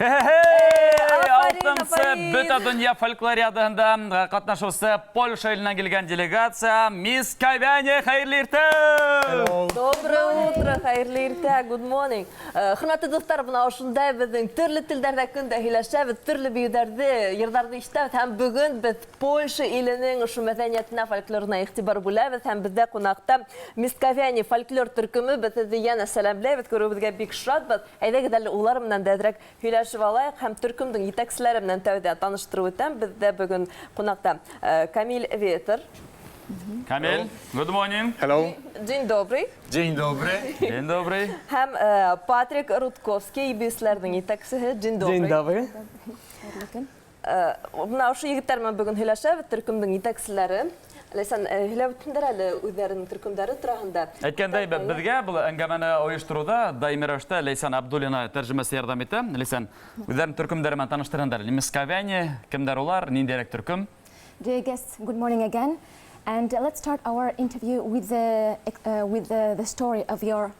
Хе-хе-хей! Афарин, Алтынсы афарин! Бөтә донъя фольклориадаһында ҡатнашыусы Польша иленән килгән делегация Мисковяне, хәйерле иртә! Доброе утро, хәйерле иртә, good morning. Хөрмәтле дуҫтар, бына ошондай беҙҙең төрлө телдәрҙә көндә һөйләшәбеҙ, төрлө бейеүҙәрҙе, йырҙарҙы ишетәбеҙ һәм бөгөн беҙ Польша иленең ошо мәҙәниәтенә, фольклорына иғтибар бүләбеҙ һәм беҙҙә ҡунаҡта Мисковяне фольклор төркөмө. Беҙ һеҙҙе йәнә сәләмләйбеҙ, күреүебеҙгә бик шатбыҙ. Әйҙәгеҙ әле улар менән дә әҙерәк һөйләшеп алайыҡ һәм төркөмдөң етәкселәре менән тәүҙә таныштырып үтәм. Беҙҙә бөгөн ҡунаҡта Камиль Ветер. Камиль, good morning. Hello. День добрый. Dzień dobry. День добрый. Һәм Патрик Рудковский, бейеүселәрҙең етәксеһе. День добрый. День добрый. Бына ошо егеттәр менән бөгөн һөйләшәбеҙ, төркөмдөң етәкселәре. Ләйсән, һөйләп үтһендәр әле үҙҙәренең төркөмдәре тураһында. Әйткәндәй, беҙгә был әңгәмәне ойоштороуҙа даими рәүештә Ләйсән Абдуллина тәржемәсе ярҙам итә. Ләйсән, үҙҙәренең төркөмдәре менән таныштырһындар. Мисковяне, кемдәр улар, ниндәйерәк төркөм? Dear guests, good morning again. And let's start our interview with the story of your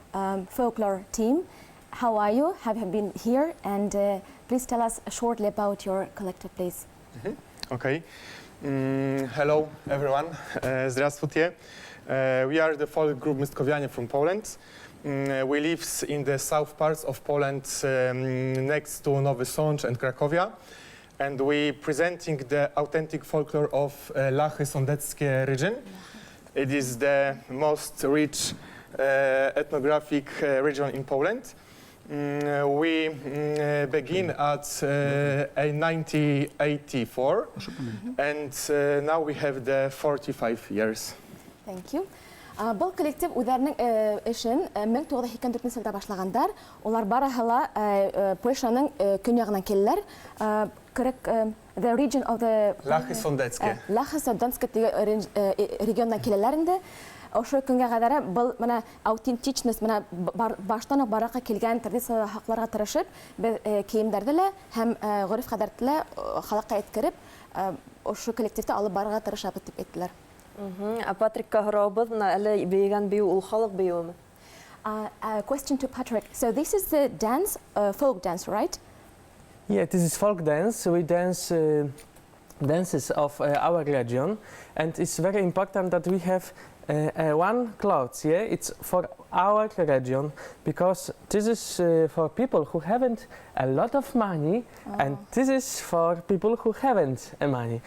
folklore team. How are you? Have you been here? And please tell us shortly about your collective, please. Okay. Hello, everyone. Здравствуйте. We are the folk group Mystkowianie from Poland. We live in the south parts of Poland, next to Nowy Sącz and Cracovia. And we presenting the authentic folklore of Lachy Sądeckie region. It is the most rich ethnographic region in Poland. We begin at a 1984 and now we have the 45 years. Thank you. Был коллектив үҙҙәренең эшен 1984 йылда башлағандар. Улар барыһы ла Польшаның көньяғынан киләләр. Correct, the region of the Lachy Sądeckie. Лахы Сандонска тигән региондан киләләр инде. Ошо көнгә ҡәҙәр был бына аутентичность, бына баштан уҡ барлыҡҡа килгән традицияларҙы һаҡларға тырышып, беҙ кейемдәрҙе лә һәм ғөрөф-ғәҙәтте лә халыҡҡа еткереп, ошо коллективты алып барырға тырышабыҙ тип әйттеләр. Ә Патрикка һорауыбыҙ, бына әле бейегән бейеү ул халыҡ бейеүеме? Question to Patrick. So this is the dance, folk dance, right? Yeah, this is folk dance. We dance dances of our region, and it's very important that we have one clothes. Yeah, it's for our region because this is for people who haven't a lot of money, and this is for people who haven't a money.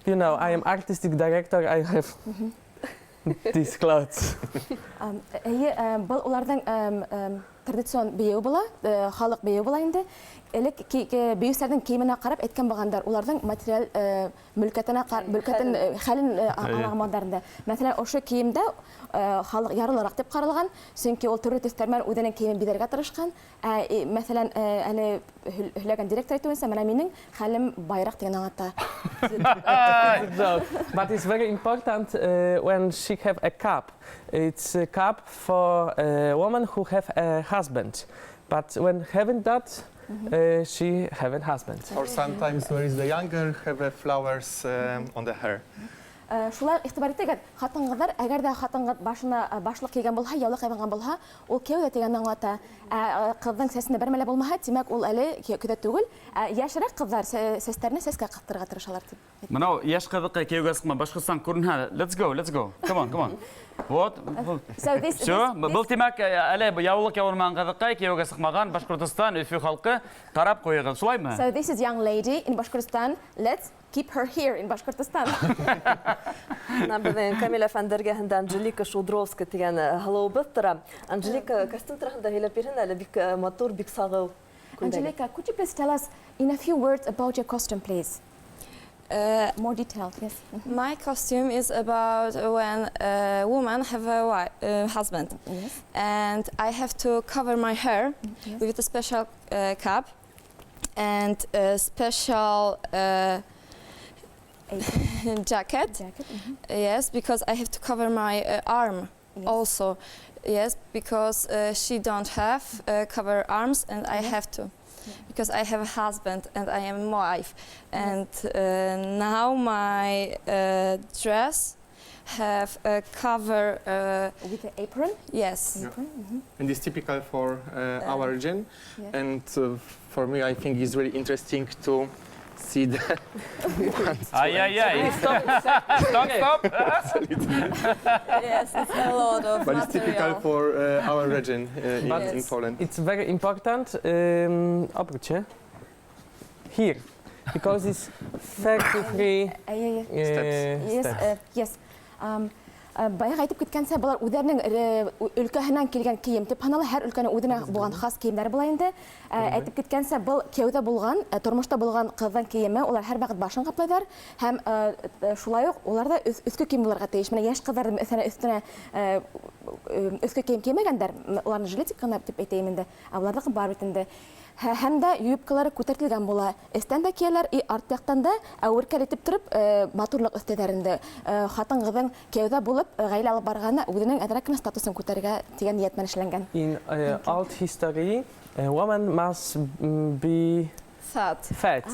I am artistic director. I have these clothes. Эйе, был уларҙың традицион бейеүе була, халыҡ бейеүе була инде. Элек бейеүселәрҙең кейеменә ҡарап әйткән булғандар, уларҙың материаль мөлкәтенә мөлкәтен, хәлен аңлағандар инде. Мәҫәлән, ошо кейемдә халыҡ ярлыраҡ тип ҡаралған, сөнки ул төрлө төҫтәр менән үҙенең кейемен биҙәргә тырышҡан. Мәҫәлән, әле һөйләгән директор әйтеүенсә, бына минең хәлем байыраҡ тигән аңлата. Joke. But it's very important when she have a cap. It's a cap for a woman who have a husband. But when haven't that, she haven't husband. Or sometimes where is the younger have a flowers on the hair. Шулай иғтибар итегеҙ, ҡатын-ҡыҙҙар, әгәр ҙә ҡатын-ҡыҙ башына башлыҡ кейгән булһа, яулыҡ ябынған булһа, ул кейәүҙә тигәнде аңлата. Ә ҡыҙҙың сәсендә бер мәле булмаһа, тимәк, ул әле кейәүҙә түгел. Ә йәшерәк ҡыҙҙар сәстәренә сәскә ҡыҫтырырға тырышалар тип. Бынау йәш ҡыҙыҡай кейәүгә сыҡмай Башҡортостан күренһә. Let's go, let's go. Come on, come on. Вот. So this, Все, this, был тимәк әле яулыҡ ябынмаған ҡыҙыҡай кейәүгә сыҡмаған Башҡортостан, Өфө халҡы ҡарап ҡуйығыҙ, шулаймы? So this is young lady in Bashkortostan. Let's keep her here in Bashkortostan. Бына беҙҙең Камил әфәнде эргәһендә Анжелика Шудровская тигән һылыуыбыҙ тора. Анжелика, костюм тураһында һөйләп бирһен әле, бик матур, бик сағыу күлдәге. Angelika, could you please tell us in a few words about your costume, please? More detailed, yes. My costume is about when a woman have a husband, and I have to cover my hair with a special cap and a special Apron, jacket. Jacket. Yes, because I have to cover my arm also. Yes, because she don't have cover arms, and I have to. Because I have a husband and I am wife, and now my dress have a cover. With the apron. Yes. Yeah. Apron. And it's typical for our region. Yeah. And for me, I think it's really interesting to see the Ай-яй-яй. Stop. Stop, stop. Yes, it's a lot of But it's typical material. for our region But in Poland. It's very important. Obróć się. Here, because it's 33 Әйе, әйе. Steps. Yes, steps. Yes. Баяғы әйтеп киткәнсә, былар үҙҙәренең өлкәһенән килгән кейем тип һанала, һәр өлкәнең үҙенә булған хас кейемдәре була инде. Әйтеп киткәнсә, был кейәүҙә булған, тормошта булған ҡыҙҙың кейеме, улар һәр ваҡыт башын ҡаплайҙар һәм шулай уҡ улар да өҫкө кейем булырға тейеш. Менә йәш ҡыҙҙар мәҫәлән өҫтөнә өҫкө кейем кеймәгәндәр, уларны жилетик ҡына тип әйтәйем инде, ә уларҙыҡы бар бит инде. Һәм дә юбкалары күтәртелгән була. Эстән дә кейәләр, и арт яҡтан да әүеркәл итеп тороп, матурлыҡ өҫтәйҙәр инде. Ҡатын-ҡыҙҙың кейәүҙә булып, ғаилә алып барғаны үҙенең әҙерәк кенә статусын күтәрергә тигән ниәт менән эшләнгән. In old history, a woman must be Fat. Fat.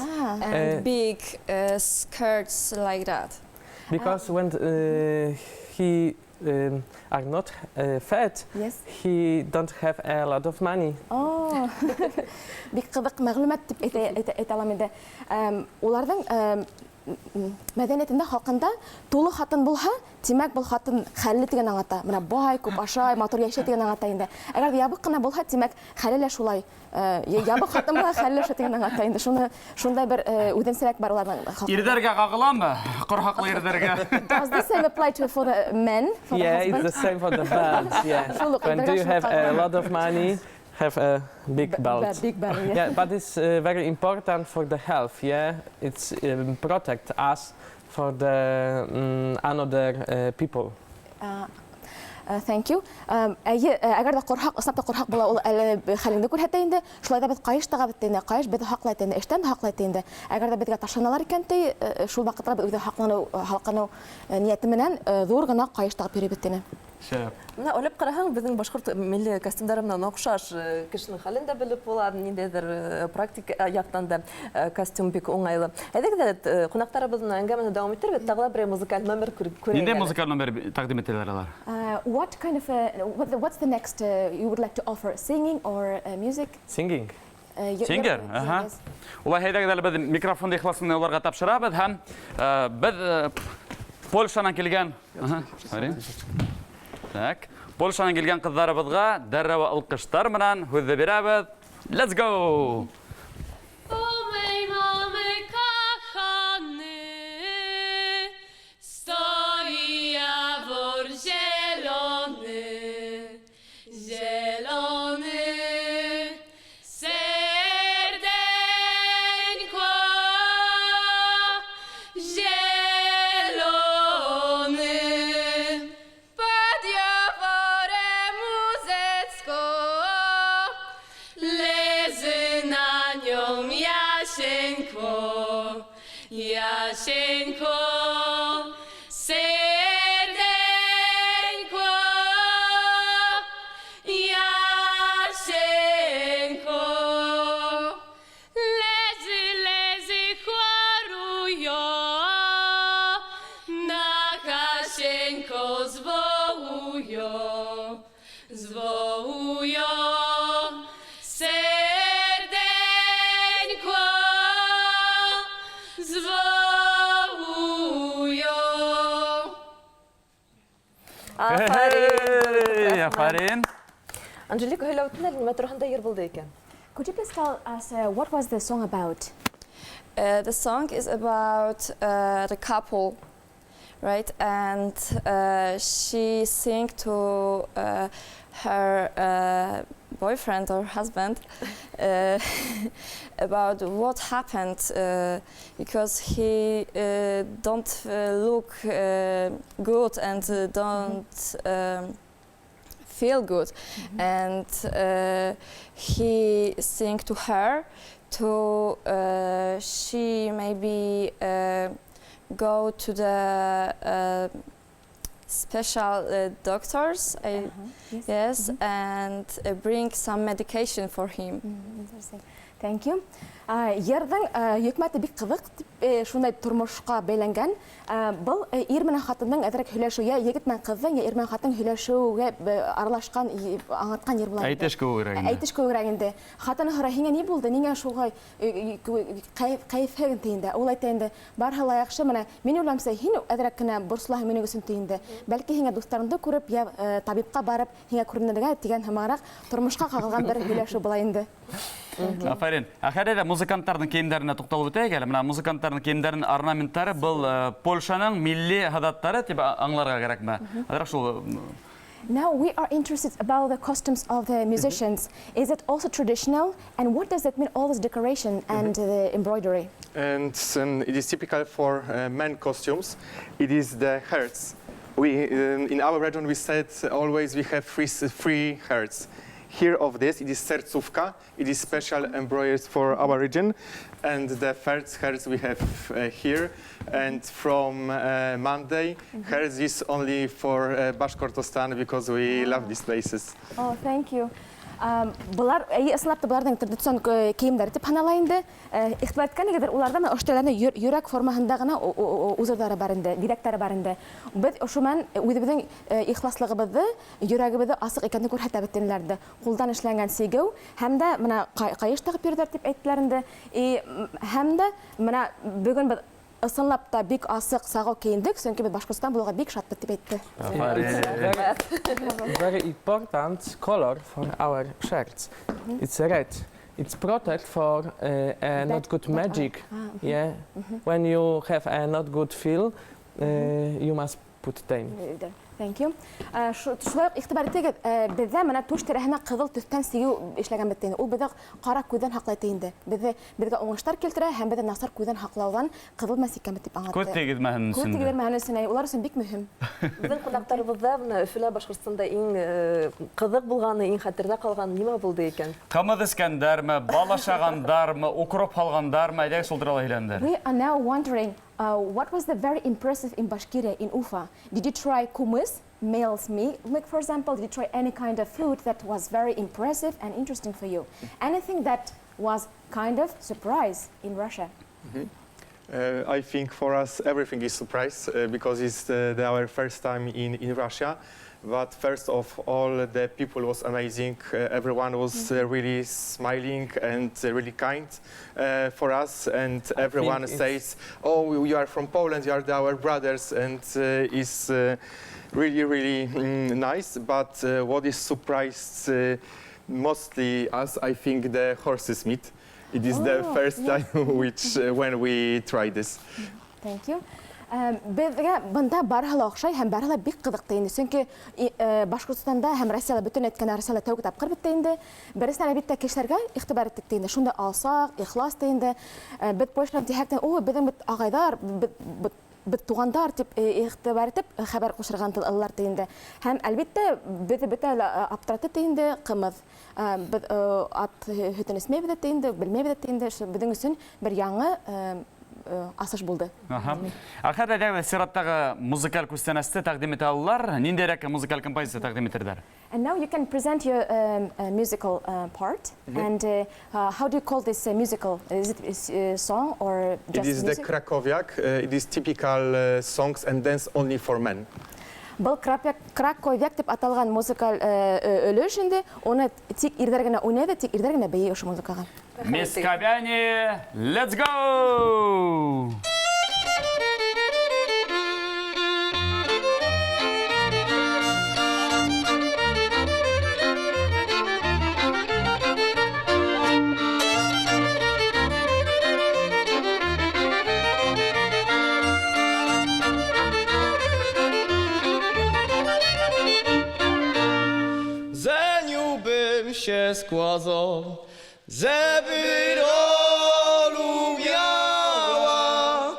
And big skirts like that. Because when he are not fat, he don't have a lot of money. Oh. Бик ҡыҙыҡ мәғлүмәт тип әйтә алам инде. Уларҙың мәҙәниәтендә, халҡында тулы хатын булһа, тимәк, был хатын хәлле тигән аңлата. Менә бай, күп ашай, матур йәшәй тигән аңлата инде. Әгәр ҙә ябыҡ ҡына булһа, тимәк, хәле лә шулай. Ябыҡ хатын булһа, хәле лә шулай тигән аңлата инде. Шуны, шундай бер үҙенсәлек бар уларҙың халҡында. Ирҙәргә ҡағыламы? Ҡорһаҡлы ирҙәргә. Does the same apply to for the men, for the Yeah, it's husband? The same for the belt. Yeah. Шул уҡ When do ирҙәргә you шул have a ҡағыла. Lot of money, have a big belt. Big belt, yeah. Yeah, but it's very important for the health. Yeah, it's protect us for the another people. Thank you. Әйе, әгәр ҙә ҡорһаҡ, ысынлап та ҡорһаҡ була, ул әле хәлеңде күрһәтә инде. Шулай ҙа беҙ ҡайыш тағабыҙ инде, ҡайыш беҙҙе һаҡлай инде, эштән һаҡлай инде. Әгәр ҙә беҙгә ташланалар икән, ти, шул ваҡытта беҙ үҙе һаҡланыу, һаҡланыу ниәте менән ҙур ғына ҡайыш тағып йөрөйбөҙ тине. Шәп. Менә уйлап ҡараһаң, беҙҙең башҡорт милли костюмдары менән оҡшаш, кешенең хәлен дә белеп була, ниндәйҙер практик яҡтан да костюм бик уңайлы. Әйҙәгеҙ әле, ҡунаҡтарыбыҙ менән әңгәмәне дауам итербеҙ, тағы ла берәй музыкаль номер күрәйек Ниндәй әле. Музыкаль номер тәҡдим итәләр алар? What kind of, what, what's the next you would like to offer? Singing or music? Singing. Singer, aha. Yes. Улай әйҙәгеҙ әле беҙ микрофонды ихлас менән уларға тапшырабыҙ һәм беҙ Польшанан килгән. Аһа, sorry. Так, Польшанан килгән ҡыҙҙарыбыҙға дәррәү алҡыштар менән һүҙҙе бирәбеҙ. Let's go! U mej mamy kochany stoi jawor zielony, zielony. Serdeńko zielony. Pod jaworem łóżeczko leży na nią Jasieńko, Jasieńko, serdeńko, Jasieńko. Leży, leży, chorują, na Kasieńko zwołują, zwołują. Serdeńko zwołują. Афарин! Hey, афарин! Анжелика, һөйләп үтһен әле, нимә тураһында йыр булды икән? Could you please tell us what was the song about? The song is about the couple, right? And she sing to her boyfriend or husband about what happened because he don't look good and don't feel good, and he sing to her to she maybe go to the special doctors, Yes. yes, and bring some medication for him. Interesting. Thank you. Йырҙың йөкмәте бик ҡыҙыҡ, шундай тормошҡа бәйләнгән. Был ир менән хатындың әҙерәк һөйләшеү, йә егет менән ҡыҙҙың, йә ир менән хатын һөйләшеүгә аралашҡан, аңлатҡан йыр була. Әйтеш кеүегерәк инде. Әйтеш кеүегерәк инде. Хатыны һорай, һиңә ни булды, ниңә шуға кәйефһеҙ ти инде. Ул әйтә инде, барыһы ла яҡшы, менә мин уйлайымса, һин әҙерәк кенә борсолаһың минең өсөн ти инде. Бәлки һиңә дуҫтарыңды күреп, йә табипҡа барып, һиңә күренергә тигән һымағыраҡ тормошҡа ҡағылған бер һөйләшеү була инде. Афарин. Әхәр әйҙә, музыканттарҙың кейемдәренә туҡталып үтәйек әле. Менә музыканттарҙың кейемдәренең орнаменттары был Польшаның милли һаҙаттары тип аңларға кәрәкме? Әҙерәк шул. Now we are interested about the costumes of the musicians. Is it also traditional? And what does it mean, all this decoration and the embroidery? And it is typical for men costumes. It is the herds. In our region, we said always we have three herds. Here of this, it is sercówka. It is special embroidered for our region. And the first herds we have here. And from Monday, herds is only for Bashkortostan because we love these places. Oh, thank you. Былар, ысынлап та быларҙың традицион кейемдәре тип һанала инде. Иғтибар иткәнегеҙҙер, уларҙа мына ошо теләне йөрәк формаһында ғына узорҙары бар инде, биҙәктәре бар инде. Беҙ ошо менән үҙебеҙҙең ихласлығыбыҙҙы, йөрәгебеҙҙе асыҡ икәнен күрһәтәбеҙ тинеләр инде. Ҡулдан эшләнгән сигеү һәм дә мына ҡайыш тағып йөрөйҙәр тип әйттеләр инде. Һәм дә мына бөгөн беҙ ысынлап та бик асыҡ сағыу кейендек, сөнки беҙ Башҡортостан булыуға бик шатбыҙ тип әйтте. It's very important color for our shirts. It's red. It's protect for a not good magic. Yeah. When you have a not good feel, you must put them. Thank you. Шулай уҡ иғтибар итегеҙ, беҙҙә мына түш тирәһенә ҡыҙыл төҫтән сигеү эшләгән бит инде. Ул беҙҙе ҡара күҙҙән һаҡлай инде. Беҙҙе беҙгә уңыштар килтерә һәм беҙҙе насар күҙҙән һаҡлауҙан ҡыҙыл менән сиккән бит тип аңлатты. Күҙ тейгеҙмәһен Күҙ өсөн. тейгеҙмәһен өсөн, әй, улар өсөн бик мөһим. Беҙҙең ҡунаҡтарыбыҙҙа бына Өфөлә, Башҡортостанда иң ҡыҙыҡ булғаны, иң хәтерҙә ҡалғаны нимә булды икән? Ҡымыҙ эскәндәрме, бал ашағандармы, укроп һалғандармы, әйҙәгеҙ шул турала һөйләндер. We are now wondering what was the very impressive in Bashkiria, in Ufa? Did you try kumys, male's milk, for example? Did you try any kind of food that was very impressive and interesting for you? Anything that was kind of surprise in Russia? I think for us everything is surprise because it's our first time in Russia. But first of all, the people was amazing. Everyone was really smiling and really kind for us. And I everyone think it's says, oh, you are from Poland, you are our brothers. And it's really, really nice. But what is surprised mostly us, I think, the horses meat. It is the Oh, first yes. time when we try this. Thank you. Беҙгә бында барыһы ла оҡшай һәм барыһы ла бик ҡыҙыҡты инде. Сөнки Башҡортостанда һәм Россияла бөтөн әйткән Россияла тәүге тапҡыр бөттө инде. Беренсенән, әлбиттә, кешеләргә иғтибар иттек инде. Шунда алсаҡ, ихлас та инде. Беҙ Польшанан тиһәк тә, о, беҙҙең бит ағайҙар, беҙ туғандар тип иғтибар итеп хәбәр ҡушырған алар та инде. Һәм әлбиттә беҙҙе бөтә лә аптыратты та инде ҡымыҙ. Беҙ ат һөтөн эсмәйбеҙ тә инде, белмәйбеҙ тә инде. Шул беҙҙең өсөн бер яңы асыш булды. Ахыр әйҙәгеҙ, сираттағы музыкаль күстәнәсте тәҡдим итә алалар. Ниндәйерәк музыкаль композиция тәҡдим итерҙәр? And now you can present your musical part. And how do you call this musical? Is it a song or It just is the music? Krakowiak. It is typical songs and dance only for men. Был Краковяк тип аталған музыкаль өлөш инде. Уны тик ирҙәр генә уйнай, тик ирҙәр генә бейей ошо музыкаға. Мисковяне, let's go! Zeniłbym się z kłazą, żeby rolu miała.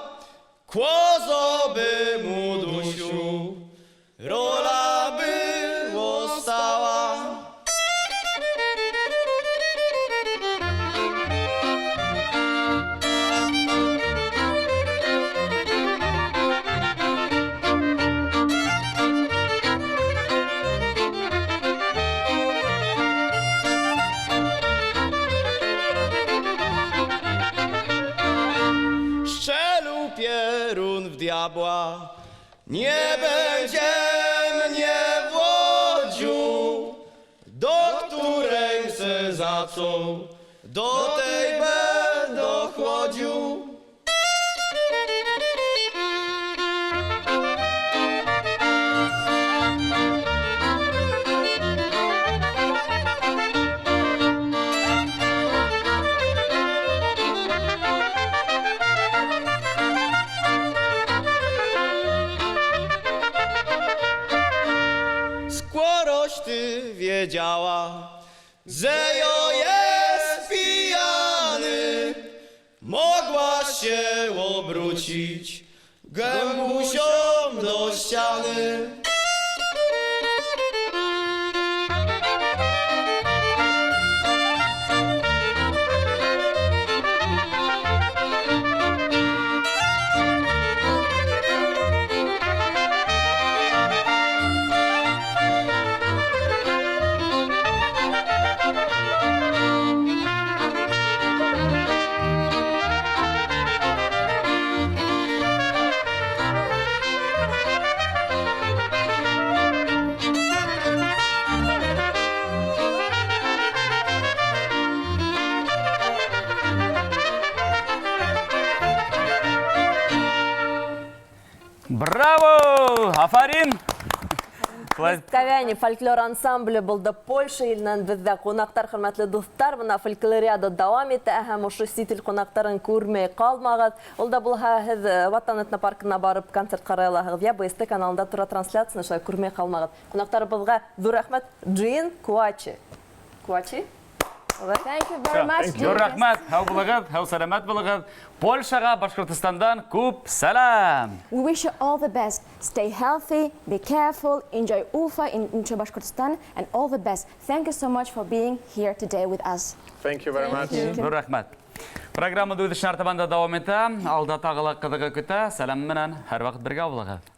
Kłozo by mu dusiu, rola by ostała. Perun w diabła nie będzie mnie wodził, do której se zaczął, do tej będę chłodził. Skłorość ty wiedziała, że jo jest pijany, mogła się obrócić gębusią do ściany. Браво! Афарин! Мистковяне фольклор ансамбле булды Польша иленән беҙҙә ҡунаҡтар, хөрмәтле дуҫтар, бына фольклориада дауам итә һәм ошо сит ил ҡунаҡтарын күрмәй ҡалмағыҙ. Ул да булһа, һеҙ Ватан этнопаркына барып концерт ҡарай алаһығыҙ, я БСТ каналында тора трансляцияны, шулай күрмәй ҡалмағыҙ. Ҡунаҡтарыбыҙға ҙур рәхмәт. Джин Куачи. Куачи? Thank you very much. Ҙур рәхмәт. Һау булығыҙ, һау сәләмәт булығыҙ. Польшаға Башҡортостандан күп сәләм. We wish you all the best. Stay healthy, be careful, enjoy Ufa, enjoy Bashkortostan, and all the best. Thank you so much for being here today with us. Thank you very much. Ҙур рәхмәт. Программа үҙ эшен артабан да дауам итә. Алда тағы ла ҡыҙығы көтә. Сәләм менән һәр ваҡыт бергә булығыҙ.